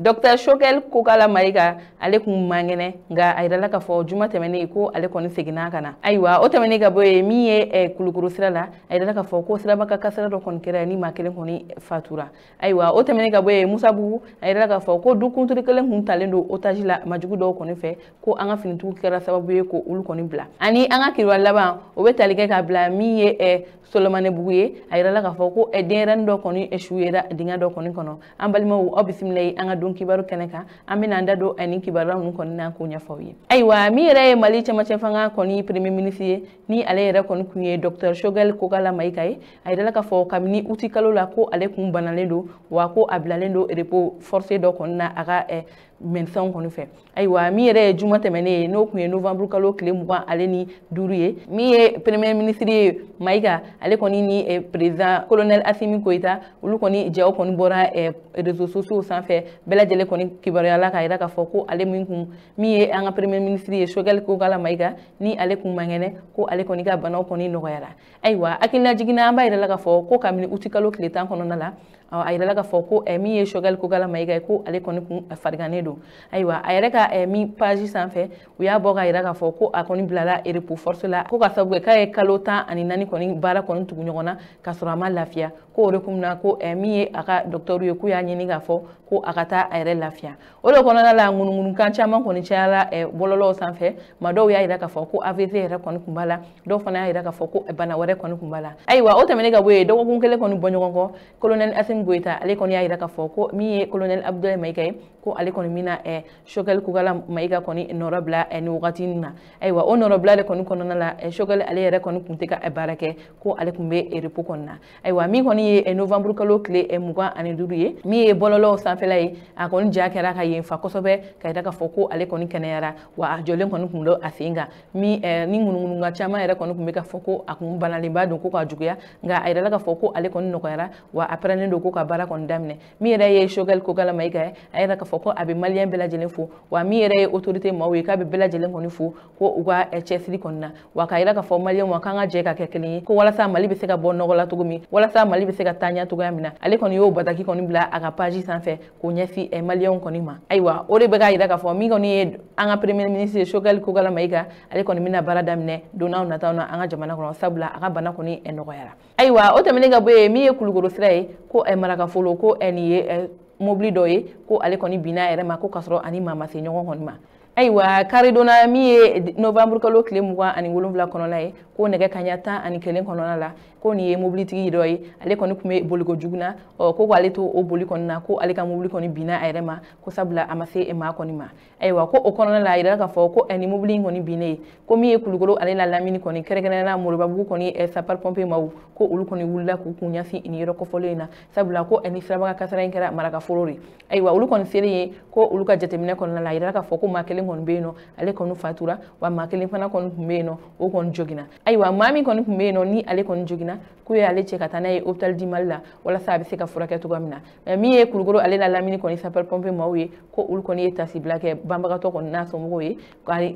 Docteur Choguel Kokalla Maïga ale kun man kɛnɛ, nka a yirala k'a fɔ juma tɛmɛnen ko ale kɔni seginna ka na. Ayiwa, o tɛmɛnen ka bɔ yen, min ye Kulukoro sira la, a yirala k'a fɔ ko siraba ka kasara dɔ kɔni kɛra ni maa kelen kɔni fatura. Ayiwa, o tɛmɛnen ka bɔ yen, Musabugu, a yirala k'a fɔ ko du kuntigi kelen kun talen don otage la majugu dɔw kɔni fɛ, ko an ka finitigiw kɛra sababu ye ko olu kɔni bila. Ani an ka kibaruya laban, o bɛ tali kɛ ka bila min ye Solomanibugu ye, a yirala k'a fɔ ko denyɛrɛnin dɔ kɔni su yera dingɛ dɔ kɔni kɔnɔ. An balimaw, aw bisimila ye an ka don kibaru kɛnɛ kan. An bɛna an da don ani kibaruya ninnu kɔni na k'o ɲɛfɔ aw ye. Ayiwa, min yɛrɛ ye Mali cɛmancɛ fanga kɔni premier ministre ye, ni ale yɛrɛ kɔni kun ye Docteur Choguel Kokalla Maïga ye, a yirala k'a fɔ kabini uti kalo la ko ale kun banalen don, wa ko a bilalen don repos forcé dɔ kɔni na a ka médecin kɔni fɛ. Ayiwa, min yɛrɛ ye juma tɛmɛnen ye, n'o kun ye novembre kalo tile 25 ye, min ye premier ministre ye Maïga, ale kɔni ni président colonel Assimi Goïta, olu kɔni jaw kɔni bɔra réseaux sociaux sanfɛ, bɛɛ lajɛlen kɔni kibaruyala k'a yira k'a fɔ ko ale min kun min ye an ka premier ministre ye Choguel Kokalla Maïga, ni ale kun man kɛnɛ, ko ale kɔni ka banaw kɔni nɔgɔyara. Ayiwa, hakilina jiginna, an b'a yira la k'a fɔ ko kabini uti kalo tile 10 kɔnɔna la, a yirala k'a fɔ ko min ye Choguel Kokalla Maïga ye, ko ale kɔni kun farigannen don. Ayiwa, a yɛrɛ ka min page sanfɛ, u y'a bɔ k'a yira k'a fɔ ko a kɔni bilala repos forcé la, ko ka sababu kɛ k'a ye kalo 14 kɔni baara kɔni tugu ɲɔgɔn na k'a sɔrɔ a ma lafiya, ko o de kun na ko min ye a ka docteur ye, k'u y'a ɲini k'a fɔ ko a ka taa a yɛrɛ lafiya. O de kɔnɔna la, ŋunuŋunukan caman kɔni cayara bɔlɔlɔw sanfɛ. Maa dɔw y'a yira k'a fɔ ko AVC yɛrɛ kɔni kun b'a la, dɔw fana y'a yira k'a fɔ ko bana wɛrɛ kɔni kun b'a la. Ayiwa, o tɛmɛnen ka bɔ yen, dɔgɔkun kelen kɔni bɔ ɲɔgɔn kɔ, colonel Assimi Goïta ale kɔni y'a yira k'a fɔ ko min ye colonel Abdoulaye Maïga ye, ko ale kɔni bɛna Choguel Kokalla Maïga kɔni nɔrɔ bila nin wagati in na. Ayiwa, o nɔrɔbila de kɔni kɔnɔna la, Choguel ale yɛrɛ kɔni kun tɛ ka baara kɛ, ko ale kun bɛ repos kɔni na. Ayiwa, min kɔni ye novembre kalo tile 25 ye, min ye bɔlɔlɔw sanfɛla ye, a kɔni ja kɛra ka yen fa kosɛbɛ, ka yira k'a fɔ ko ale kɔni kɛnɛyara, wa a jɔlen kɔni kun don a sen kan. Min ni ŋunuŋunukan caman yɛrɛ kɔni kun bɛ ka fɔ ko a kun banalenba don, ko k'a juguya, nka a yirala k'a fɔ ko ale kɔni nɔgɔyara, wa a pɛrɛnnen don ko ka baara kɔni daminɛ. Min yɛrɛ ye Choguel Kokalla Maïga ye, a yira k'a fɔ ko a bɛ maliyɛn bɛɛ lajɛlen fo, wa min yɛrɛ ye autorité maaw ye, k'a bɛ bɛɛ lajɛlen kɔni fo ko u ka cɛsiri kɔni na, wa k'a yira k'a fɔ maliyɛnw ma k'an ka jɛ ka kɛ kelen ye, ko walasa Mali bɛ se ka bɔ nɔgɔ la cogo min, walasa Mali bɛ se ka taa ɲɛ cogoya min na. Ale kɔni y'o bataki kɔni bila a ka page sanfɛ k'o ɲɛsin maliyɛnw kɔni ma. Ayiwa, o de bɛ k'a yira k'a fɔ min kɔni ye an ka premier ministre Choguel Kokalla Maïga, ale kɔni bɛna baara daminɛ don n'aw nataw na an ka jamana kɔnɔ, sabula a ka bana kɔni nɔgɔyara. Ayiwa, o tɛmɛnen ka bɔ yen, min ye Kulukoro sira ye, ko Marakafolo, ko nin ye mobili dɔ ye, ko ale kɔni binna a yɛrɛ ma, ko k'a sɔrɔ ani maa ma se ɲɔgɔn kɔni ma. Ayiwa, karidonna min ye novembre kalo tile 27 kɔnɔna ye, ko nɛgɛ kanɲɛ 11 kɔnɔna la, ko nin ye mobilitigi dɔ ye, ale kɔni kun bɛ boliko jugu na, ko k'ale to o boli kɔni na, ko ale ka mobili kɔni binna a yɛrɛ ma, ko sabula a ma se maa kɔni ma. Ayiwa, ko o kɔnɔna la, a yirala k'a fɔ ko nin mobili in kɔni binnen ye, ko min ye Kulukoro ale la lamini kɔni, kɛrɛnkɛrɛnnenya la Moribabugu kɔni sapeur pompier maaw, ko olu kɔni wulila k'u kun ɲɛsin nin yɔrɔ kofɔlen in na, sabula ko ni sirabaga kasara in kɛra Marakaforo de. Ayiwa, olu kɔni selen ye, ko olu ka jateminɛ kɔnɔna la, a yirala k'a fɔ ko maa kelen kɔni bɛ yen nɔ, ale kɔni fatura, wa maa kelen fana kɔni tun bɛ yen nɔ, o kɔni joginna. Ayiwa, maa min kɔni tun bɛ yen nɔ, ni ale kɔni joginna, k'u ye ale cɛ ka taa n'a ye hôpital du Mali la, walasa a bɛ se ka furakɛ cogoya min na. Min ye Kulukoro ale la lamini kɔni sapeur pompier maaw ye, ko olu kɔni ye tasibila kɛ banbagatɔ kɔni n'a somɔgɔw ye,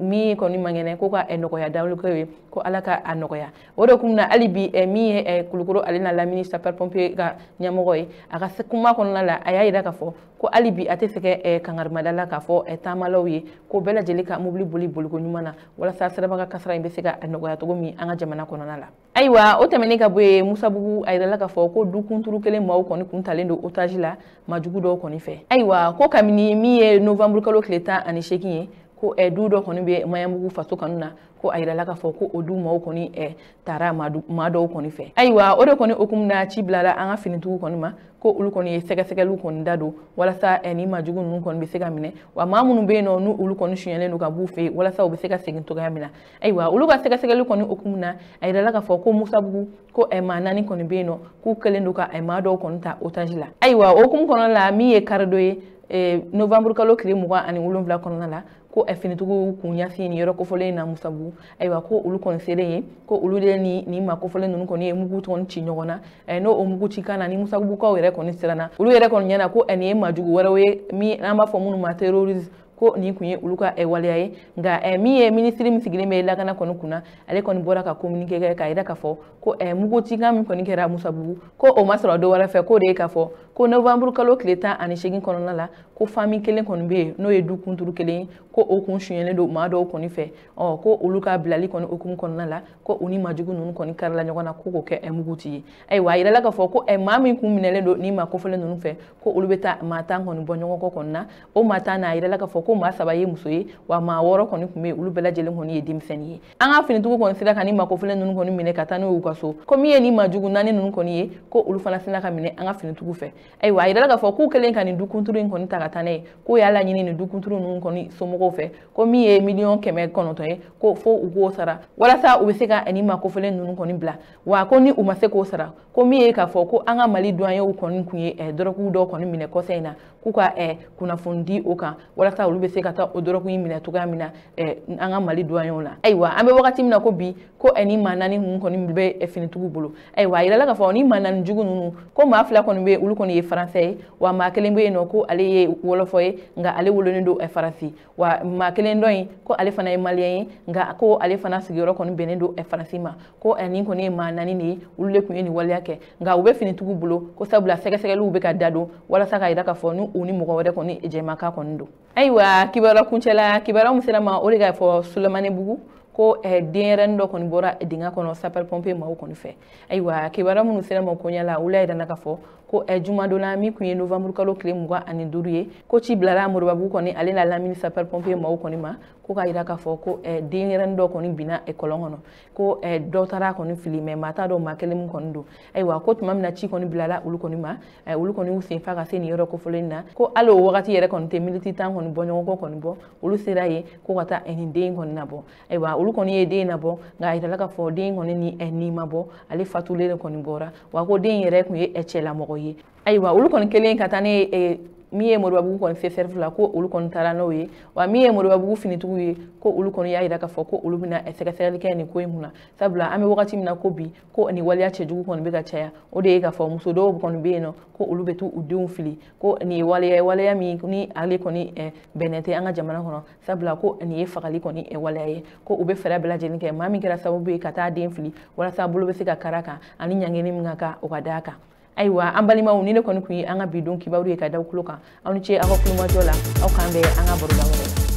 min kɔni man kɛnɛ, ko ka nɔgɔya dawulikɛ ye, ko Ala ka a nɔgɔya. O de kun na hali bi, min ye Kulukoro ale la lamini sapeur pompier ka ɲɛmɔgɔ ye, a ka kuma kɔnɔna la, a y'a yira k'a fɔ ko hali bi a tɛ sɛgɛ kangarimada la k'a fɔ taamalaw ye ko bɛɛ lajɛlen ka mobili boli boliko ɲuman na, walasa sirabaga kasara in bɛ se ka nɔgɔya cogo min an ka jamana kɔnɔna la. Ayiwa, o tɛmɛnen ka bɔ yen, Musabugu, a yirala k'a fɔ ko du kunturu kelen maaw kɔni kun talen don otage la majugu dɔw kɔni fɛ. Ayiwa, ko kabini min ye novembre kalo tile 18 ye, ko du dɔ kɔni bɛ Maɲanbugu faso kanu na, ko a yirala k'a fɔ ko o du maaw kɔni taara maa dɔw kɔni fɛ. Ayiwa, o de kɔni hukumu na, ci bilala an ka finitigiw kɔni ma, ko olu kɔni ye sɛgɛsɛgɛliw kɔni da don walasa ni majugu ninnu kɔni bɛ se ka minɛ, wa maa minnu bɛ yen nɔ, n'u olu kɔni sonyɛlen don ka b'u fɛ yen, walasa u bɛ se ka segin cogoya min na. Ayiwa, olu ka sɛgɛsɛgɛli kɔni hukumu na, a yirala k'a fɔ ko Musabugu, ko maa 4 kɔni bɛ yen nɔ, k'u kɛlen don ka maa dɔw kɔni ta otage la. Ayiwa, o hukumu kɔnɔna la, min ye karidon ye novembre kalo tile 27 kɔnɔna la, ko finitigiw kun ɲɛsin nin yɔrɔ kofɔlen in na Musabugu. Ayiwa, ko olu kɔni selen ye, ko olu de ni maa kofɔlen ninnu kɔni ye mugu kɔni ci ɲɔgɔn na. N'o o mugu ci kan na, ni Musabugukaw yɛrɛ kɔni siranna, olu yɛrɛ kɔni ɲɛna ko nin ye maajugu wɛrɛw ye, min an b'a fɔ minnu ma terroriste, ko nin kun ye olu ka waleya ye. Nka min ye minisiri min sigilen bɛ lakana kɔni kunna, ale kɔni bɔra ka communiqué kɛ k'a yira k'a fɔ ko mugu cikan min kɔni kɛra Musabugu, ko o ma sɔrɔ dɔ wɛrɛ fɛ, k'o de ye k'a fɔ ko ko novembre kalo tile 18 kɔnɔna la ko famille kelen kɔni bɛ yen n'o ye du kunturu kelen ye ko o kun suɲɛnen don maa dɔw kɔni fɛ ɔ ko olu ka bilali kɔni hukumu kɔnɔna la ko u ni majugu ninnu kɔni karila ɲɔgɔn na ko k'o kɛ muguti ye. Ayiwa a yirala k'a fɔ ko maa min kun minɛlen don ni maa kofɔlen ninnu fɛ ko olu bɛ taa maa 10 kɔni bɔ ɲɔgɔn kɔ kɔni na o maa 10 na a yirala k'a fɔ ko maa 3 ye muso ye wa maa 6 kɔni tun bɛ yen olu bɛɛ lajɛlen kɔni ye denmisɛnnin ye. An ka finitigiw kɔni sera ka ni maa kofɔlen ninnu kɔni minɛ ka taa n'u y'u ka so ko min ye ni maajugu 4 ninnu kɔni ye ko olu fana sina ka minɛ an ka finitigiw fɛ. Ayiwa a yirala k'a fɔ k'u kɛlen ka nin du kunturu in kɔni ta ka taa n'a ye k'o y'a laɲini nin du kunturu ninnu kɔni somɔgɔw fɛ ko min ye 900 000 ye ko fo u k'o sara walasa u bɛ se ka nin maa kofɔlen ninnu kɔni bila wa ko ni u ma se k'o sara ko min ye k'a fɔ ko an ka Mali douaniers kɔni kun ye dɔrɔgu dɔw kɔni minɛ kɔsa in na k'u ka kunnafoni di o kan walasa olu bɛ se ka taa o dɔrɔgu in minɛ cogoya min na an ka Mali douaniers la. Ayiwa an bɛ wagati min na ko bi ko ni maa 4 ninnu kɔni bɛ finitigiw bolo. Ayiwa a yirala k'a fɔ ni maa 4 jugu ninnu ko maa 2 kɔni bɛ olu kɔni ye faransɛ ye wa maa 1 bɛ yen nɔ ko ale ye wɔlɔfɔ ye nka ale wololen don Faransi wa maa 1 dɔ in ko ale fana ye maliyɛn ye nka ko ale fana sigiyɔrɔ kɔni bɛnnen don Faransi ma ko nin kɔni ye maa 4 de ye olu de tun ye nin waleya kɛ nka u bɛ finitigiw bolo ko sabula sɛgɛsɛgɛliw bɛ ka da don walasa ka yira k'a fɔ ni u ni mɔgɔ wɛrɛ kɔni jɛmakan kɔni don. Ayiwa kibaruya kuncɛla kibaruya min sera ma o de k'a fɔ Sulemanibugu ko denyɛrɛnin dɔ kɔni bɔra dingɛ kɔnɔ sapeur pompier maaw kɔni fɛ. Ayiwa kibaruya minnu sera ma koɲɛ la olu y'a yira k'a fɔ ko jumadon min tun ye novembre kalo tile 25 ye ko ci bilara Moribabugu kɔni ale la lamini sapeur pompier maaw kɔni ma ko k'a yira k'a fɔ ko denyɛrɛnin dɔ kɔni binna kɔlɔn kɔnɔ ko dɔ taara kɔni fili mɛ maa t'a dɔn maa kelen min kɔni don. Ayiwa ko tuma min na ci kɔni bilala olu kɔni ma olu kɔni y'u sen fa ka se nin yɔrɔ kofɔlen na ko hali o wagati yɛrɛ kɔni tɛ miniti 10 kɔni bɔ ɲɔgɔn kɔ kɔni bɔ olu sera yen ko ka taa nin den kɔni nabɔ. Ayiwa olu kɔni ye den nabɔ nka a yirala k'a fɔ den kɔni ni ni ma bɔ ale fatulen de kɔni bɔra wa ko den yɛrɛ tun ye cɛlamɔgɔ ye. Ayiwa olu kɔni kɛlen ka taa ne min ye Moribabugu kɔni CSRF la ko olu kɔni taara n'o ye wa min ye Moribabugu finitigiw ye ko olu kɔni y'a yira k'a fɔ ko olu bɛna sɛgɛsɛgɛli kɛ nin ko in kunna sabula an bɛ wagati min na ko bi ko nin waleya cɛjugu kɔni bɛ ka caya o de ye k'a fɔ muso dɔw kɔni bɛ yen nɔ ko olu bɛ t'u denw fili ko nin ye waleya ye waleya min ni ale kɔni bɛnnen tɛ an ka jamana kɔnɔ sabula ko nin ye fagali kɔni waleya ye ko u bɛ fɛɛrɛ bɛɛ lajɛlen kɛ maa min kɛra sababu ye ka taa den fili walasa bolo bɛ se ka kara kan ani ɲangini min ka kan o ka d'a kan. Ayiwa an balimaw ni ne kɔni kun ye an ka bi don kibaru ye ka da tulo kan aw ni ce aw ka kulomajɔ la aw k'an bɛn an ka baroda wɛrɛ.